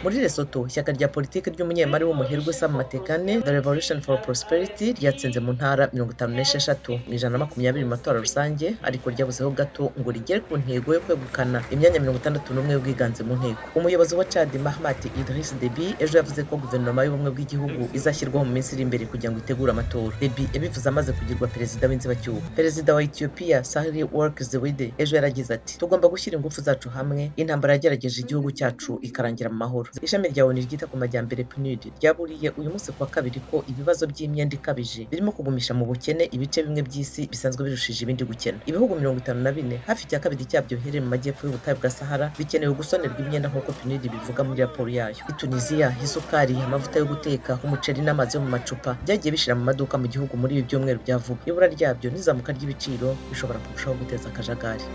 Muri Lesotho, ishyaka rya politiki ry'umunyemari w'umuherwe Sam Matekane, The Revolution for Prosperity, ryatsinze mu ntara 56 mu 120 mu matora rusange, ariko ryabuzeho gato ngo rigere ku ntego yo kwegukana imyanya 61 y'ubwiganze mu nteko. Umuyobozi wa Chad, Mahamat Idriss Deby, ejo yavuze ko guverinoma y'ubumwe bw'igihugu izashyirwaho mu minsi iri imbere kugira ngo itegure amatora. Deby yabivuze amaze kugirwa perezida w'inzibacyuho. Perezida wa Ethiopia, Sahle-Work Zewde, ejo yaragize ati: "Tugomba gushyira ingufu zacu hamwe, intambara yagerageje igihugu cyacu ikarangira mu mahoro." Ishami rya ONU ryita ku majyambere, PNUD, ryaburiye uyu munsi kuwa kabiri ko ibibazo by'imyenda ikabije birimo kugumisha mu bukene ibice bimwe by'isi bisanzwe birushije ibindi gukena. Ibihugu 54, hafi icya kabiri cyabyo biherereye mu majyepfo y'ubutayu bwa Sahara, bikenewe gusonerwa imyenda nk'uko PNUD bivuga muri raporo yayo. I Tunisia, isukari, amavuta yo guteka, umuceri n'amazi yo mu macupa byagiye bishira mu maduka mu gihugu muri ibi byumweru bya vuba. Ibura ryabyo n'izamuka ry'ibiciro bishobora kurushaho guteza akajagari.